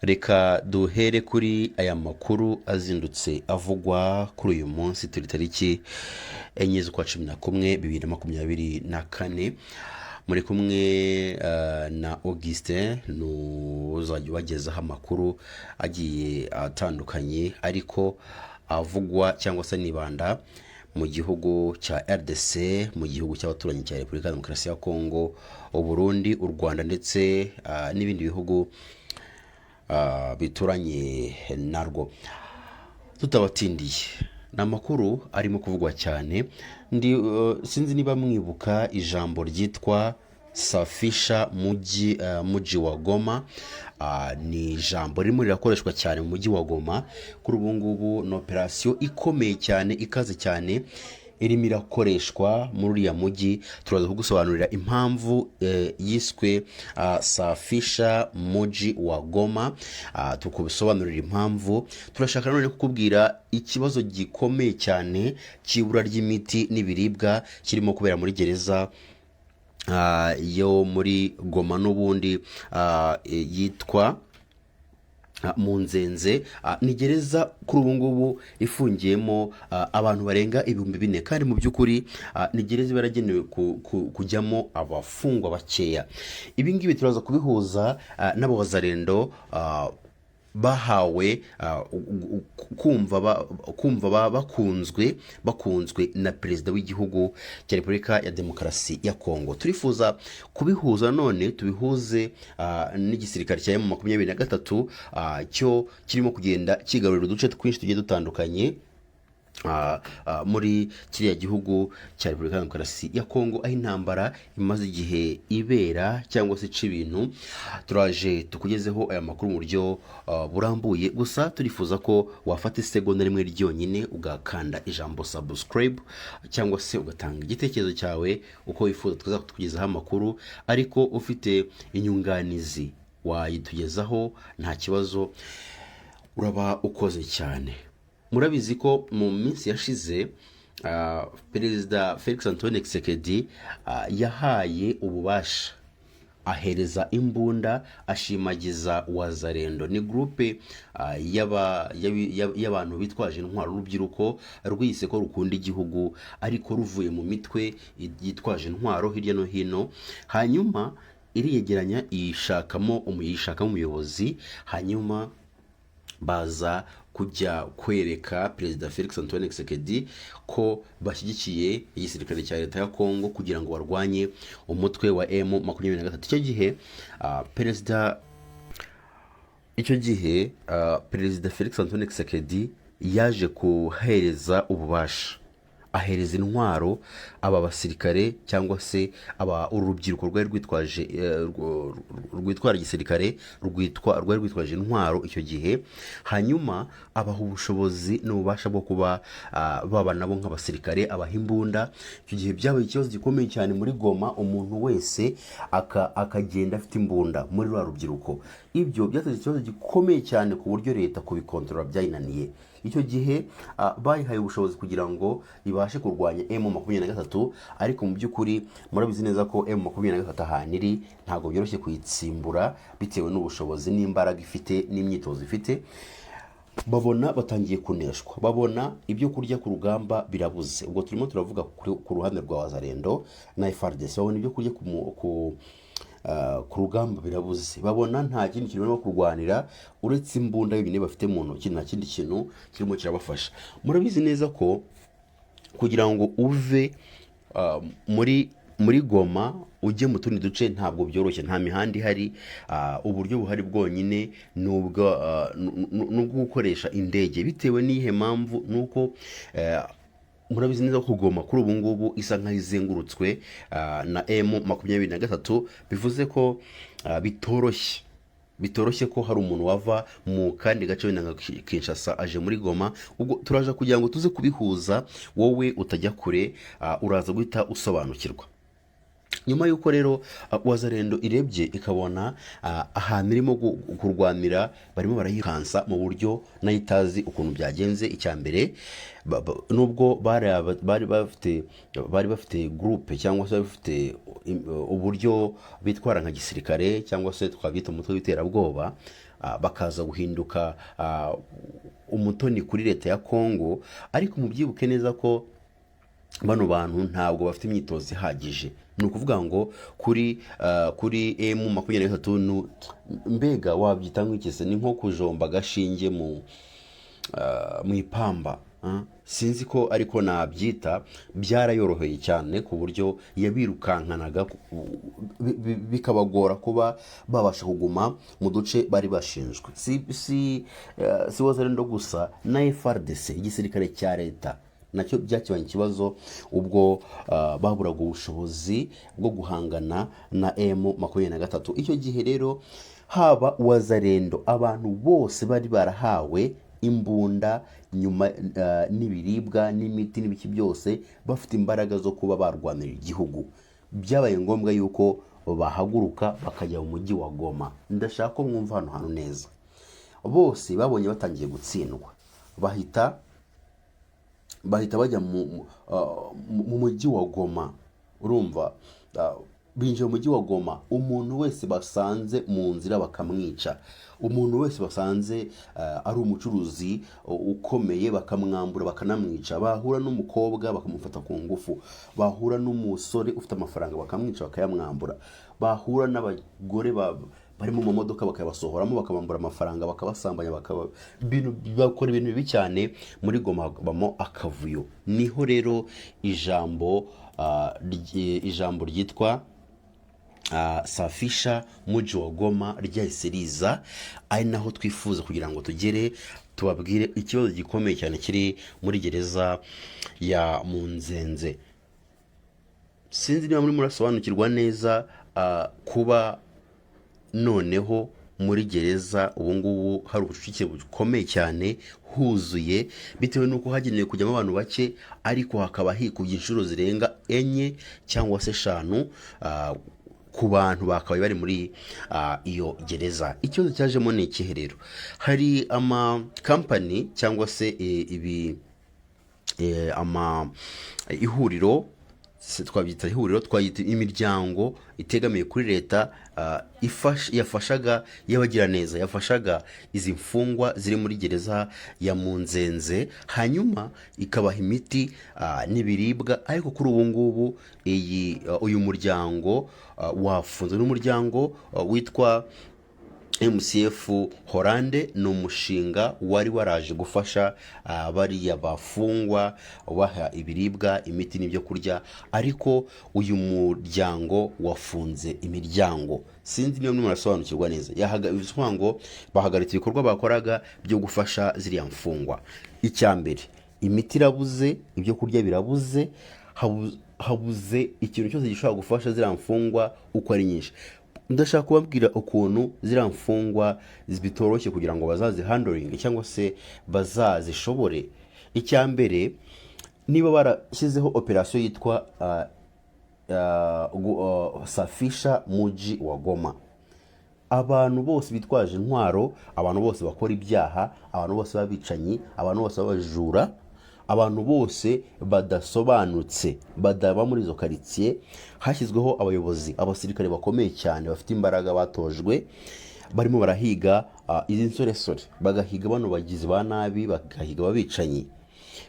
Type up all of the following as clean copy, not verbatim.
Reka duhere kuri aya makuru azindutse avugwa kuri uyu munsi. Turi tariki 4 z'ukwa 11 2024. Muri kumwe na Augustin, uzajya ubagezaho amakuru agiye atandukanye ariko avugwa cyangwa se nibanda mu gihugu cya RDC, mu gihugu cy'abaturanyi cya Repubulika ya Demokarasi ya Kongo, Uburundi, u Rwanda ndetse n'ibindi bihugu bituranye narwo. Tutabatindiye, ni amakuru arimo kuvugwa cyane. Ndi sinzi niba mwibuka ijambo ryitwa "safisha mujyi wa Goma". Ni ijambo ririmo rirakoreshwa cyane mu mujyi wa Goma kuri ubu ngubu. Ni operasiyo ikomeye cyane, ikaze cyane, irimo irakoreshwa muri uriya mujyi. Turaza kugusobanurira impamvu yiswe "safisha mujyi wa Goma", tukubisobanurira impamvu. Turashaka none kukubwira ikibazo gikomeye cyane cy'ibura ry'imiti n'ibiribwa kirimo kubera muri gereza yo muri Goma n'ubundi yitwa Munzenze. Ni gereza kuri ubu ngubu ifungiyemo abantu barenga 4000, kandi mu by'ukuri ni gereza iba yaragenewe kujyamo abafungwa bakeya. Ibi ngibi turaza kubihuza n'abawazarendo bahawe kumva bakunzwe na perezida w'igihugu cya Repubulika ya Demokarasi ya Kongo. Turifuza kubihuza none tubihuze n'igisirikare cya M23, cyo kirimo kugenda kigarurira uduce twinshi tugiye dutandukanye muri kiriya gihugu cya Repubulika ya Demokarasi ya Kongo, aho intambara imaze igihe ibera cyangwa se ica ibintu. Turaje tukugezeho aya makuru mu buryo burambuye. Gusa turifuza ko wafata isegonda rimwe ryonyine ugakanda ijambo "subscribe" cyangwa se ugatanga igitekerezo cyawe uko wifuza tukaza kutugezaho amakuru, ariko ufite inyunganizi wayitugezaho, nta kibazo, uraba ukoze cyane. Murabizi ko mu minsi yashize Perezida Felix Antoine Tshisekedi yahaye ububasha, ahereza imbunda, ashimagiza Wazarendo. Ni groupe y'abantu bitwaje intwaro, urubyiruko rwiyise ko rukunda igihugu ariko ruvuye mu mitwe yitwaje intwaro hirya no hino. Hanyuma iriyegeranya, yishakamo umuyobozi, hanyuma baza kujya kwereka Perezida Felix Antoine Tshisekedi ko bashyigikiye igisirikare cya leta ya Kongo kugira ngo barwanye umutwe wa M23. Icyo gihe perezida icyo gihe Perezida Felix Antoine Tshisekedi yaje kuhereza ububasha, ahereza intwaro aba basirikare cyangwa se aba uru rubyiruko rwari rwitwaje rwitwara gisirikare, rwari rwitwaje intwaro icyo gihe. Hanyuma abaha ubushobozi n'ububasha bwo kuba baba nabo nk'abasirikare, abaha imbunda. Icyo gihe byabaye ikibazo gikomeye cyane muri Goma, umuntu wese akagenda afite imbunda muri rwa rubyiruko. Ibyo byateje ikibazo gikomeye cyane ku buryo leta kubikontorora byayinaniye. Icyo gihe bayihaye ubushobozi kugira ngo ibashe kurwanya M23, ariko mu by'ukuri murabizi neza ko M23 ahantu iri ntabwo byoroshye kuyitsimbura bitewe n'ubushobozi n'imbaraga ifite n'imyitozo ifite. Babona batangiye kuneshwa, babona ibyo kurya ku rugamba birabuze. Ubwo turimo turavuga ku ruhande rwa Wazarendo na FARDC. Babona ibyo kurya ku rugamba birabuze, babona nta kindi kintu barimo kurwanira uretse imbunda yonyine bafite mu ntoki, nta kindi kintu kirimo kirabafasha. Murabizi neza ko kugira ngo uve muri Goma ujye mu tundi duce ntabwo byoroshye, nta mihanda ihari. Uburyo buhari bwonyine ni ubwo gukoresha indege. Bitewe n'iyihe mpamvu? Ni uko murabizi neza ko Goma kuri ubu ngubu isa nkaho izengurutswe na M23, bivuze ko bitoroshye ko hari umuntu wava mu kandi gace wenda nka Kinshasa aje muri Goma. Ubwo turaje kugira ngo tuze kubihuza, wowe utajya kure, uraza guhita usobanukirwa. Nyuma y'uko rero Wazalendo irebye ikabona ahantu irimo kurwanira barimo barayikansa mu buryo nayo itazi ukuntu byagenze. Icya mbere, nubwo bari bafite groupe cyangwa se bari bafite uburyo bitwara nka gisirikare cyangwa se twabyita umutwe w'iterabwoba, bakaza guhinduka umutoni kuri leta ya Kongo. Ariko mubyibuke neza ko bano bantu ntabwo bafite imyitozo ihagije. Ni ukuvuga ngo kuri M23, mbega wabyita nk'iki? Ni nko kujomba agashinge mu ipamba, ah? Sinzi ko ariko nabyita. Byarayoroheye cyane ku buryo yabirukankanaga bikabagora kuba babasha kuguma mu duce bari bashinzwe. Si Wazalendo gusa, na FARDC, igisirikare cya leta, nacyo byakibanye ikibazo ubwo baburaga ubushobozi bwo guhangana na M23. Icyo gihe rero haba Wazalendo, abantu bose bari barahawe imbunda nyuma n'ibiribwa n'imiti n'ibiki byose, bafite imbaraga zo kuba barwanira igihugu, byabaye ngombwa yuko bahaguruka bakajya mu mujyi wa Goma. Ndashaka ko mwumva hano hantu neza. Bose babonye batangiye gutsindwa, bahita bajya mu mujyi wa Goma. Urumva, binjiye mu mujyi wa Goma, umuntu wese basanze mu nzira bakamwica, umuntu wese basanze ari umucuruzi ukomeye bakamwambura, bakanamwica, bahura n'umukobwa bakamufata ku ngufu, bahura n'umusore ufite amafaranga bakamwica, bakayamwambura, bahura n'abagore bari mu mamodoka bakayabasohoramo, bakabambura amafaranga, bakabasambanya, bakaba ibintu, bakora ibintu bibi cyane. Muri Goma habamo akavuyo. Niho rero ijambo ryitwa "safisha muji wa Goma" ryahise riza, ari naho twifuza kugira ngo tugere tubabwire ikibazo gikomeye cyane kiri muri gereza ya Munzenze. Sinzi niba muri murasobanukirwa neza kuba noneho muri gereza ubu ngubu hari ubucucike bukomeye cyane, huzuye, bitewe n'uko hagenewe kujyamo abantu bake, ariko hakaba hikubye inshuro zirenga enye cyangwa se eshanu ku bantu bakabaye bari muri iyo gereza. Ikibazo cyajemo ni ikihe rero? Hari amakampani cyangwa se ibi ama ihuriro, twabyita ihuriro, twayita imiryango itegamiye kuri leta, yafashaga, y'abagiraneza, yafashaga izi mfungwa ziri muri gereza ya Munzenze, hanyuma ikabaha imiti n'ibiribwa. Ariko kuri ubu ngubu uyu muryango wafunzwe n'umuryango witwa MCF Holande. Ni umushinga wari waraje gufasha bariya bafungwa, ubaha ibiribwa, imiti n'ibyo kurya, ariko uyu muryango wafunze imiryango. Sinzi niba murasobanukirwa neza. Bivuze ngo bahagaritse ibikorwa bakoraga byo gufasha ziriya mfungwa. Icya mbere, imiti irabuze, ibyo kurya birabuze, habuze ikintu cyose gishobora gufasha ziriya mfungwa uko ari nyinshi. Ndashaka kubabwira ukuntu ziriya mfungwa bitoroshye kugira ngo bazazihandlinge cyangwa se bazazishobore. Icya mbere, niba barashyizeho operasiyo yitwa "safisha muji wa Goma", abantu bose bitwaje intwaro, abantu bose bakora ibyaha, abantu bose b'abicanyi, abantu bose b'abajura, abantu bose badasobanutse badaba muri izo karitsiye, hashyizweho abayobozi, abasirikare bakomeye cyane bafite imbaraga batojwe, barimo barahiga izi nsoresore, bagahiga bano bagizi ba nabi, bagahiga ababicanyi,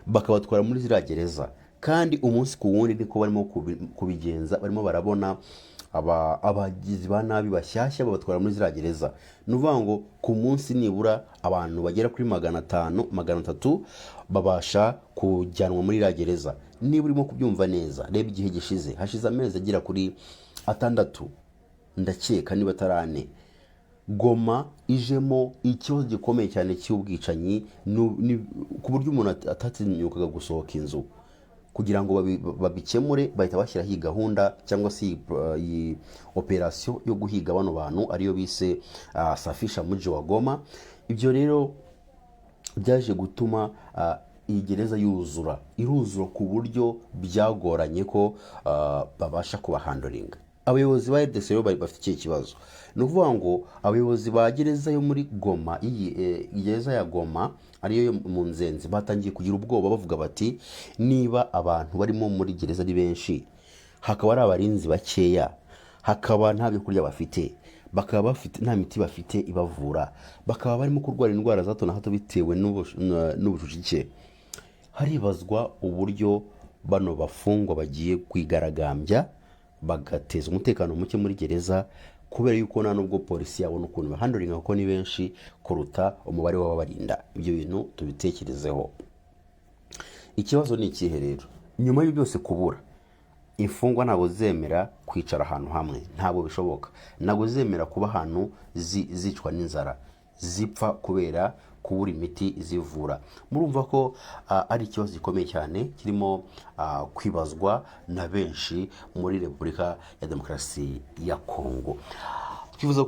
bakabatwara muri ziriya gereza. Kandi umunsi ku wundi niko barimo kubigenza, barimo barabona abagizi ba nabi bashyashya babatwara muri ziriya gereza. Ni ukuvuga ngo ku munsi nibura abantu bagera kuri 500, 300 babasha kujyanwa muri iriya gereza. Niba urimo kubyumva neza, reba igihe gishize, hashize amezi agera kuri 6 ndakeka, niba atari 4, Goma ijemo ikibazo gikomeye cyane cy'ubwicanyi, ku buryo umuntu atatinyukaga gusohoka inzu. Kugira ngo babikemure, bahita bashyiraho iyi gahunda cyangwa se iyi operasiyo yo guhiga bano bantu, ariyo bise "safisha muji wa Goma". Ibyo rero byaje gutuma iyi gereza yuzura, iruzura ku buryo byagoranye ko babasha kubahandlinga. Abayobozi ba RDC rero bari bafite ikihe kibazo? Ni ukuvuga ngo abayobozi ba gereza yo muri Goma, iyi gereza ya Goma ariyo yo mu Nzenze, batangiye kugira ubwoba, bavuga bati: "Niba abantu barimo muri gereza ari benshi, hakaba ari abarinzi bakeya, hakaba nta byo kurya bafite, bakaba bafite nta miti bafite ibavura, bakaba barimo kurwara indwara za hato na hato bitewe n'ubucucike, haribazwa uburyo bano bafungwa bagiye kwigaragambya bagateza umutekano muke muri gereza, kubera yuko nta nubwo polisi yabona ukuntu bahandlinga, kuko ni benshi kuruta umubare w'ababarinda." Ibyo bintu tubitekerezeho. Ikibazo ni ikihe rero? Nyuma y'ibyo byose kubura, imfungwa ntabwo zemera kwicara ahantu hamwe, ntabwo bishoboka. Ntabwo zemera kuba ahantu zicwa n'inzara, zipfa kubera kubura imiti izivura. Murumva ko ari ikibazo gikomeye cyane kirimo kwibazwa na benshi muri Repubulika ya Demokarasi ya Kongo. Twifuza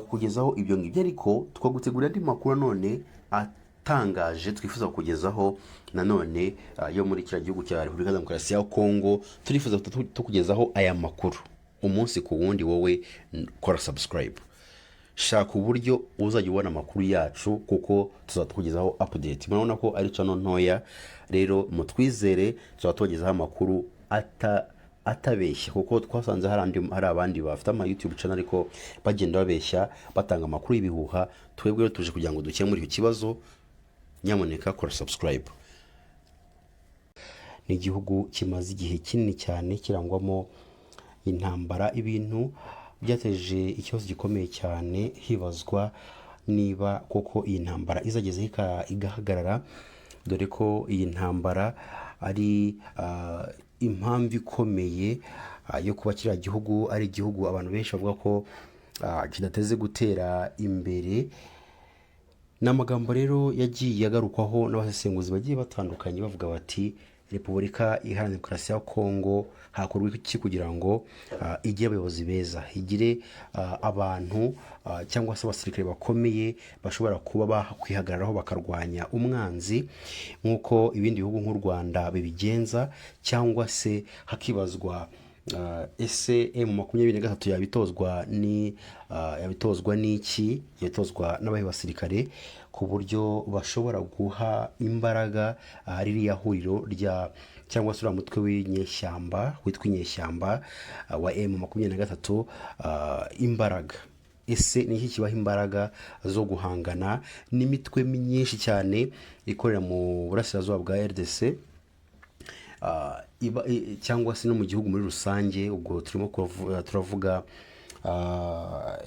kugezaho ibyo ngibyo, ariko twagutegurira andi makuru nanone atangaje twifuza kugezaho nanone yo muri kiriya gihugu cya Repubulika ya Demokarasi ya Kongo. Turifuza tukugezaho aya makuru umunsi ku wundi. Wowe kora subscribe, shaka uburyo uzajya ubona amakuru yacu, kuko tuzatukugezaho update. Murabona ko ari channel ntoya, rero mutwizere, tuzaba tubagezaho amakuru atabeshya, kuko twasanze hari abandi bafite ama YouTube channel ariko bagenda babeshya, batanga amakuru y'ibihuha. Twebwe rero tuje kugira ngo dukemure icyo kibazo. Nyamuneka kora subscribe. Ni igihugu kimaze igihe kinini cyane kirangwamo intambara, ibintu byateje ikibazo gikomeye cyane, hibazwa niba koko iyi ntambara izagezeho igahagarara, dore ko iyi ntambara ari impamvu ikomeye yo kuba kiriya gihugu ari igihugu abantu benshi bavuga ko kidateze gutera imbere. Ni amagambo rero yagiye agarukwaho n'abasesenguzi bagiye batandukanye, bavuga bati: "Repubulika Iharanira Demokarasi ya Kongo hakorwa iki kugira ngo igire abayobozi beza, igire abantu cyangwa se abasirikare bakomeye bashobora kuba bakwihagararaho bakarwanya umwanzi nk'uko ibindi bihugu nk'u Rwanda bibigenza?" Cyangwa se hakibazwa ese M23 yabitozwa n'iki, yabitozwa n'abahe basirikare, ku buryo bashobora guha imbaraga ririya huriro rya cyangwa se uriya mutwe w'inyeshyamba witwa inyeshyamba wa M23 imbaraga? Ese ni iki kibaha imbaraga zo guhangana n'imitwe myinshi cyane ikorera mu burasirazuba bwa RDC, cyangwa se no mu gihugu muri rusange? Ubwo turimo turavuga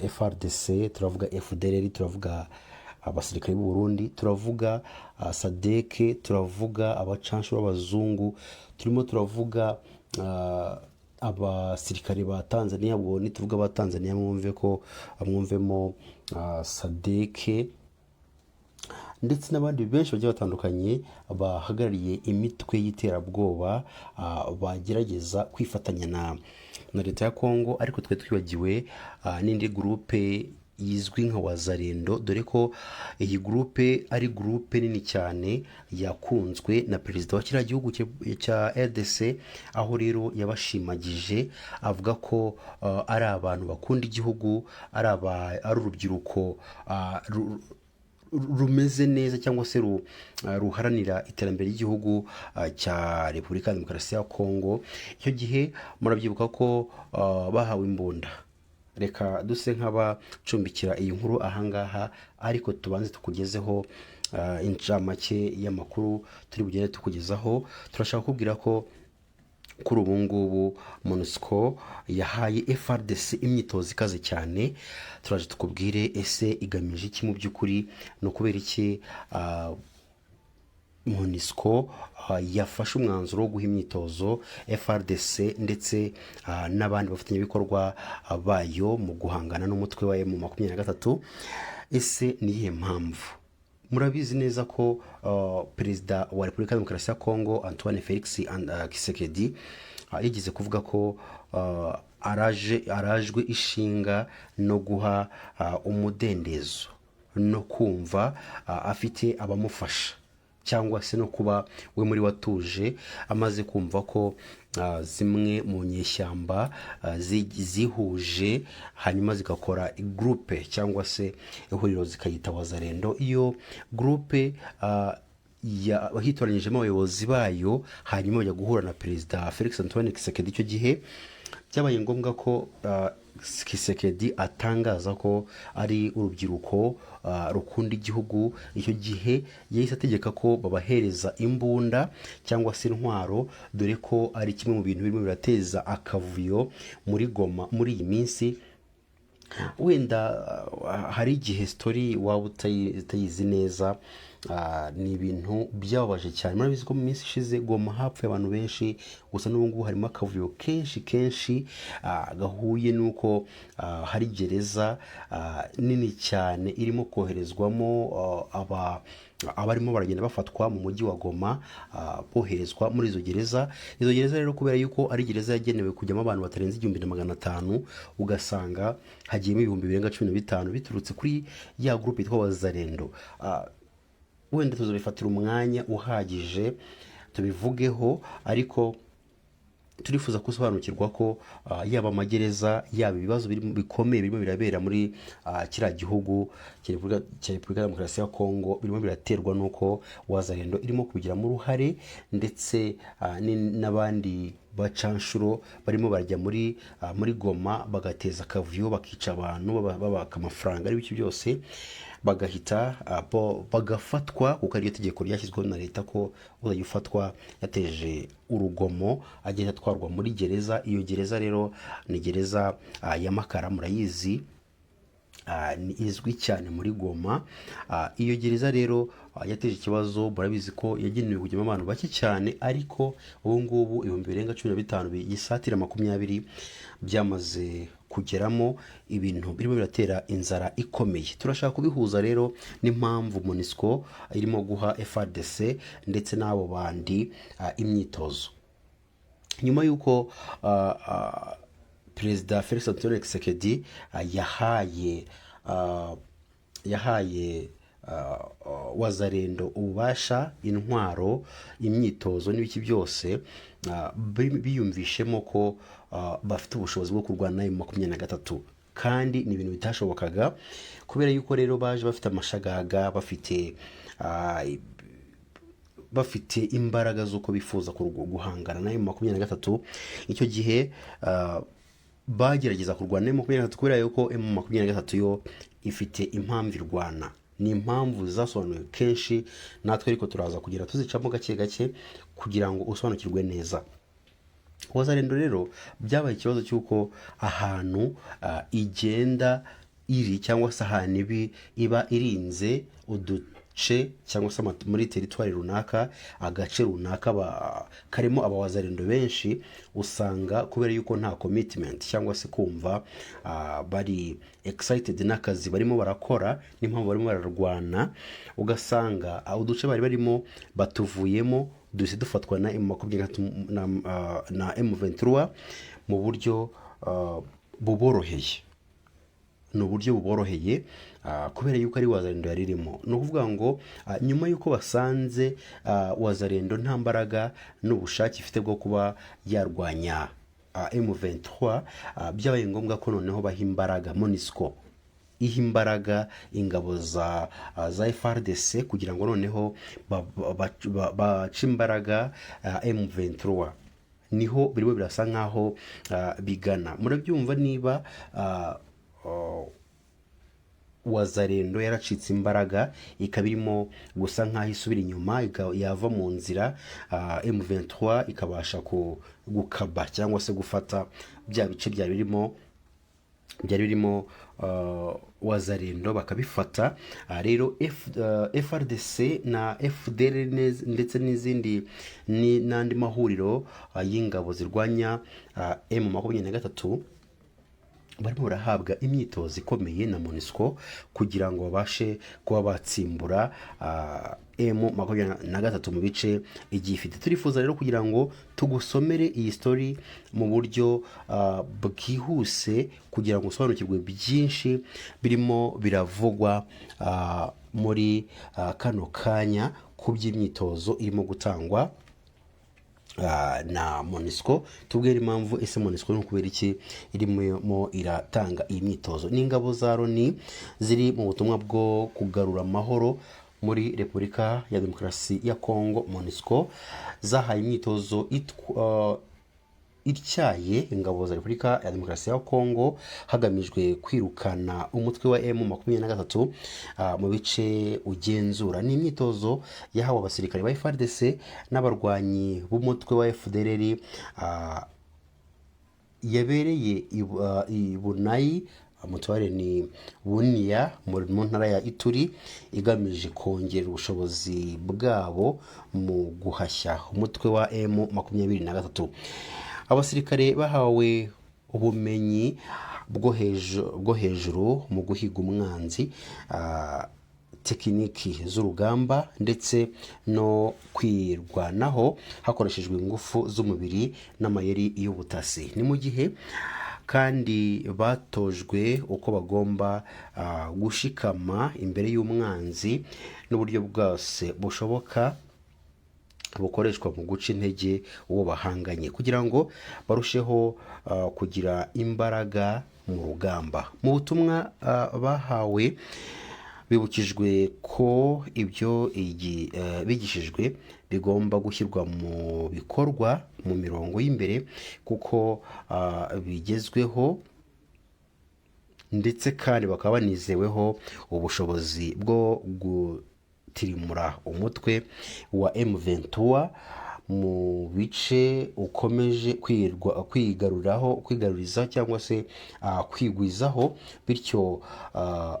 FARDC, turavuga FDLR, turavuga abasirikare b'u Burundi, turavuga SADC, turavuga abacanshuro b'abazungu, turimo turavuga abasirikare ba Tanzania. Ubwo nituvuga aba Tanzania mwumve ko mwumvemo SADC ndetse n'abandi benshi bagiye batandukanye bahagarariye imitwe y'iterabwoba, bagerageza kwifatanya na leta ya Kongo. Ariko twe twibagiwe n'indi groupe yizwi nka Wazalendo, dore ko iyi groupe ari groupe nini cyane yakunzwe na perezida wa kiriya gihugu cya RDC, aho rero yabashimagije avuga ko ari abantu bakunda igihugu, ari urubyiruko rumeze neza cyangwa se ruharanira iterambere ry'igihugu cya Repubulika ya Demokarasi ya Kongo. Icyo gihe murabyibuka ko bahawe imbunda. Reka duse nk'abacumbikira iyi nkuru ahangaha, ariko tubanze tukugezeho incamake y'amakuru turi bugende tukugezaho. Turashaka kukubwira ko kuri ubu ngubu MONUSCO yahaye FARDC imyitozo ikaze cyane. Turaje tukubwire ese igamije iki mu by'ukuri, ni ukubera iki MONUSCO yafashe umwanzuro wo guha imyitozo FARDC ndetse n'abandi bafatanyabikorwa bayo mu guhangana n'umutwe wa M23. Ese ni iyihe mpamvu? Murabizi neza ko perezida wa Repubulika ya Demokarasi ya Kongo, Antoine Felix Tshisekedi, yigeze kuvuga ko arajwe ishinga no guha umudendezo no kumva afite abamufasha. Cyangwa se no kuba we muri watuje amaze kumva ko zimwe mu nyeshyamba zihuje, hanyuma zigakora groupe cyangwa se ihuriro, zikayita Wazalendo. Iyo groupe hitoranyijemo abayobozi bayo, hanyuma bajya guhura na Perezida Felix Antoine Tshisekedi. Icyo gihe byabaye ngombwa ko Tshisekedi atangaza ko ari urubyiruko rukunda igihugu. Icyo gihe yahise ategeka ko babahereza imbunda cyangwa se intwaro, dore ko ari kimwe mu bintu birimo birateza akavuyo muri Goma muri iyi minsi. Wenda hari igihe story waba utayizi neza. Ni ibintu byababaje cyane. Murabizi ko mu minsi ishize Goma hapfuye abantu benshi. Gusa n'ubu ngubu harimo akavuyo kenshi kenshi, gahuye n'uko hari gereza nini cyane irimo koherezwamo aba abarimo baragenda bafatwa mu mujyi wa Goma, boherezwa muri izo gereza. Izo gereza rero, kubera yuko ari gereza yagenewe kujyamo abantu batarenze 1500, ugasanga hagiyemo ibihumbi birenga 15, biturutse kuri ya groupe yitwa Wazalendo. Wenda tuzabifatira umwanya uhagije tubivugeho, ariko turifuza gusobanukirwa ko yaba amagereza, yaba ibibazo bikomeye birimo birabera muri kiriya gihugu cya Repubulika ya Demokarasi ya Kongo, birimo biraterwa n'uko Wazalendo irimo kubigiramo uruhare, ndetse n'abandi bacanshuro barimo barajya muri Goma, bagateza akavuyo, bakica abantu, babaka amafaranga, ari biki byose, bagahita bagafatwa, kuko ariryo tegeko ryashyizweho na leta ko uzajya ufatwa yateje urugomo agenda atwarwa muri gereza. Iyo gereza rero ni gereza ya Makala, murayizi, ni izwi cyane muri Goma. Iyo gereza rero yateje ikibazo. Murabizi ko yagenewe kujyamo abantu bake cyane, ariko ubu ngubu ibihumbi birenga 15 bigisatira 20 byamaze kugeramo. Ibintu birimo biratera inzara ikomeye. Turashaka kubihuza rero n'impamvu MONUSCO irimo guha FARDC ndetse n'abo bandi imyitozo, nyuma y'uko Perezida Felix Antoine Tshisekedi yahaye Wazalendo ububasha, intwaro, imyitozo n'ibiki byose, biyumvishemo ko bafite ubushobozi bwo kurwana na M23, kandi ni ibintu bitashobokaga. Kubera yuko rero baje bafite amashagaga, bafite imbaraga z'uko bifuza guhangana na M23. Icyo gihe bagerageza kurwana na M23, kubera yuko M23 yo ifite impamvu irwana. Ni impamvu zasobanuwe kenshi natwe, ariko turaza kugira tuzicamo gake gake kugira ngo usobanukirwe neza. Wazalendo rero byabaye ikibazo cy'uko ahantu igenda iri, cyangwa se ahantu iba irinze uduce, cyangwa se muri teritwari runaka, agace runaka karimo abawazalendo benshi, usanga kubera yuko nta commitment cyangwa se kumva bari excited n'akazi barimo barakora n'impamvu barimo bararwana, ugasanga uduce bari barimo batuvuyemo, duhise dufatwa na M23 na M23 mu buryo buboroheye. Ni uburyo buboroheye, kubera yuko ari Wazalendo yari irimo. Ni ukuvuga ngo nyuma y'uko basanze Wazalendo nta mbaraga n'ubushake ifite bwo kuba yarwanya M23, byabaye ngombwa ko noneho baha imbaraga MONUSCO, iha imbaraga ingabo za FARDC, kugira ngo noneho bace imbaraga M23. Niho birimo birasa nkaho bigana. Murabyumva, niba Wazalendo yaracitse imbaraga, ikaba irimo gusa nkaho isubira inyuma, yava mu nzira, M23 ikabasha gukaba cyangwa se gufata bya bice byari birimo Wazalendo, bakabifata. Rero FARDC na FDLR ndetse n'izindi n'andi mahuriro y'ingabo zirwanya M23 barimo barahabwa imyitozo ikomeye na MONUSCO kugira ngo babashe kuba batsimbura M23 mu bice igiye ifite. Turifuza rero kugira ngo tugusomere iyi story mu buryo bwihuse, kugira ngo usobanukirwe byinshi birimo biravugwa muri kano kanya ku ku by'imyitozo irimo gutangwa na MONUSCO. Tubwire impamvu. Ese MONUSCO ni ukubera iki irimo iratanga iyi myitozo? Ni ingabo za Loni ziri mu butumwa bwo kugarura amahoro muri Repubulika ya Demokarasi ya Kongo, MONUSCO, zahaye imyitozo ityaye ingabo za Repubulika ya Demokarasi ya Kongo, hagamijwe kwirukana umutwe wa M23 mu bice ugenzura. Ni imyitozo yahawe abasirikare ba FARDC n'abarwanyi b'umutwe wa FDLR, yabereye i Bunayi, mutware ni Buniya, mu ntara ya Ituri, igamije kongera ubushobozi bwabo mu guhashya umutwe wa M23. Abasirikare bahawe ubumenyi bwo hejuru mu guhiga umwanzi, tekiniki z'urugamba ndetse no kwirwanaho hakoreshejwe ingufu z'umubiri n'amayeri y'ubutasi. Ni mu gihe kandi batojwe uko bagomba gushikama imbere y'umwanzi n'uburyo bwose bushoboka bukoreshwa mu guca intege uwo bahanganye, kugira ngo barusheho kugira imbaraga mu rugamba. Mu butumwa bahawe, bibukijwe ko ibyo bigishijwe bigomba gushyirwa mu bikorwa mu mirongo y'imbere, kuko bigezweho, ndetse kandi bakaba banizeweho ubushobozi bwo gutirimura umutwe wa M23 mu bice ukomeje kwigaruriraho, kwigaruriza cyangwa se kwigwizaho, bityo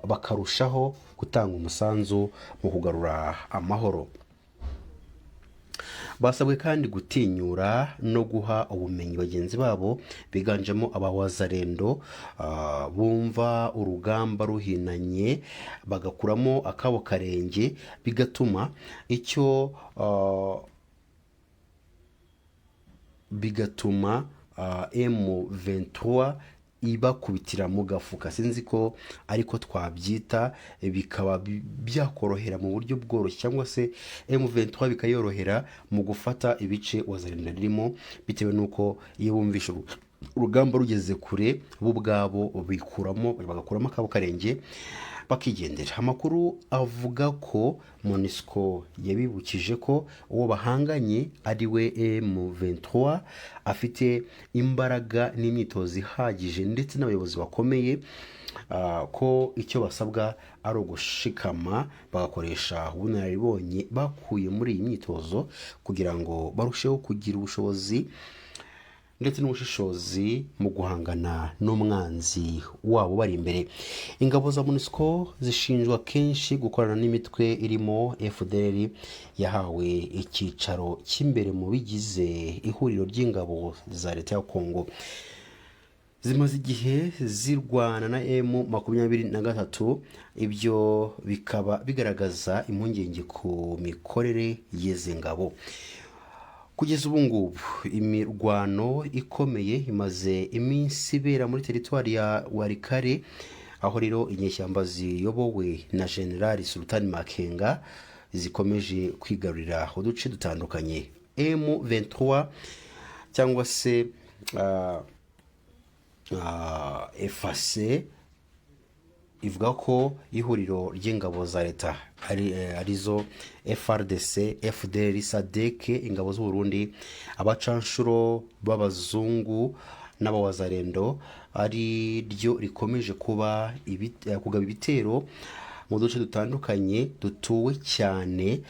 bakarushaho gutanga umusanzu mu kugarura amahoro. Basabwe kandi gutinyura no guha ubumenyi bagenzi babo biganjemo abawazarendo, bumva urugamba ruhinanye bagakuramo akabo karenge, bigatuma M23 ibakubitira mu gafuka, sinzi ko ariko twabyita, bikaba byakorohera mu buryo bworoshye, cyangwa se M23 bikayorohera mu gufata ibice Wazalendo ririmo, bitewe n'uko iyo bumvishe urugamba rugeze kure, bo ubwabo bikuramo, bagakuramo akabo karenge bakigendera. Amakuru avuga ko MONUSCO yabibukije ko uwo bahanganye ari we M23 afite imbaraga n'imyitozo ihagije ndetse n'abayobozi bakomeye, ko icyo basabwa ari ugushikama bagakoresha ubunararibonye bakuye muri iyi myitozo, kugira ngo barusheho kugira ubushobozi ndetse n'ubushishozi mu guhangana n'umwanzi wabo bari imbere. Ingabo za MONUSCO zishinjwa kenshi gukorana n'imitwe irimo FDLR, yahawe icyicaro cy'imbere mu bigize ihuriro ry'ingabo za leta ya Kongo zimaze igihe zirwana na M23, ibyo bikaba bigaragaza impungenge ku mikorere y'izi ngabo. Kugeza ubu ngubu, imirwano ikomeye imaze iminsi ibera muri teritwari ya Walikale, aho rero inyeshyamba ziyobowe na General Sultan Makenga zikomeje kwigarurira uduce dutandukanye. M23 cyangwa se FAC ivuga ko ihuriro ry'ingabo za leta arizo FARDC, FDLR, SADC, ingabo z'u Burundi, abacanshuro b'abazungu n'abawazarendo, ari ryo rikomeje kuba kugaba ibitero mu duce dutandukanye dutuwe cyane,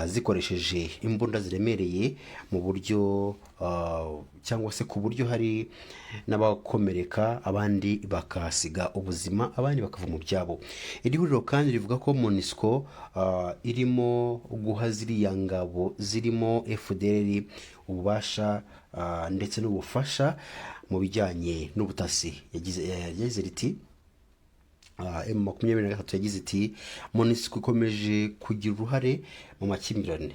zikoresheje imbunda ziremereye mu buryo cyangwa se ku buryo hari n'abakomereka, abandi bakahasiga ubuzima, abandi bakava mu byabo. Iri huriro kandi rivuga ko MONUSCO irimo guha ziriya ngabo zirimo FDLR ububasha ndetse n'ubufasha mu bijyanye n'ubutasi. Yagize riti M23 yagize iti: "MONUSCO ikomeje kugira uruhare mu makimbirane,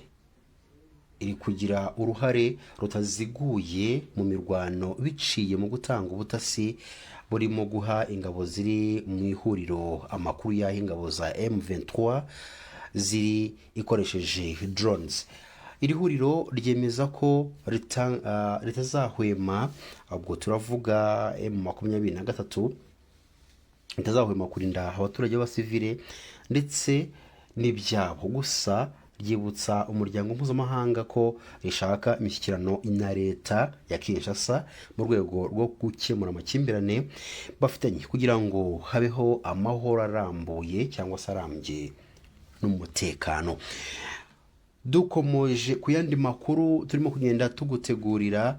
iri kugira uruhare rutaziguye mu mirwano biciye mu gutanga ubutasi burimo guha ingabo ziri mu ihuriro amakuru y'aho ingabo za M23 ziri ikoresheje drones. Iri huriro ryemeza ko ritazahwema, ubwo turavuga M23, ritazahwema kurinda abaturage b'abasivile ndetse n'ibyabo. Gusa ryibutsa umuryango mpuzamahanga ko rishaka imishyikirano na leta ya Kinshasa mu rwego rwo gukemura amakimbirane bafitanye, kugira ngo habeho amahoro arambuye cyangwa se arambye n'umutekano. Dukomoje ku yandi makuru turimo kugenda tugutegurira.